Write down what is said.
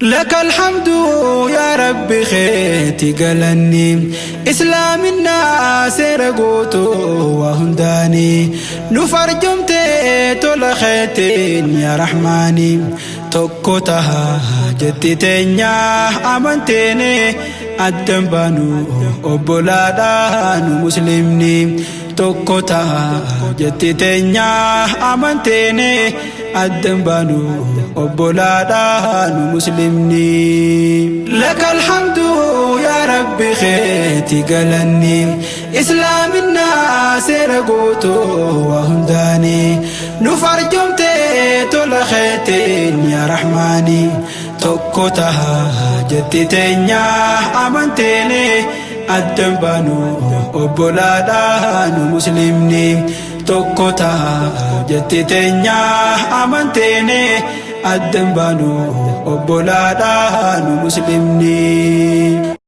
Laka alhamdu yaa Rabbi keeti galanni islaaminaa seera guutuu waa hundaani nu farjomte tola keetiin yaa Rahmaani tokko taha jetti teenya amanteene addan baanu obbolaadhaa nu muslimni tokko taha jetti teenya amanteene addan baanu obbolaadhaa nu muslimni. Laka alhamdu yaa Rabbi keeti galanni islaaminaa seera guutuu waa hundaani nu farjomte tola keetiin yaa Rahmaani tokko taha jetti teenya amanteene addan baanu obbolaadhaa nu muslimni tokko taha jetti teenya amanteene addan baanu obbolaadhaa nu muslimni.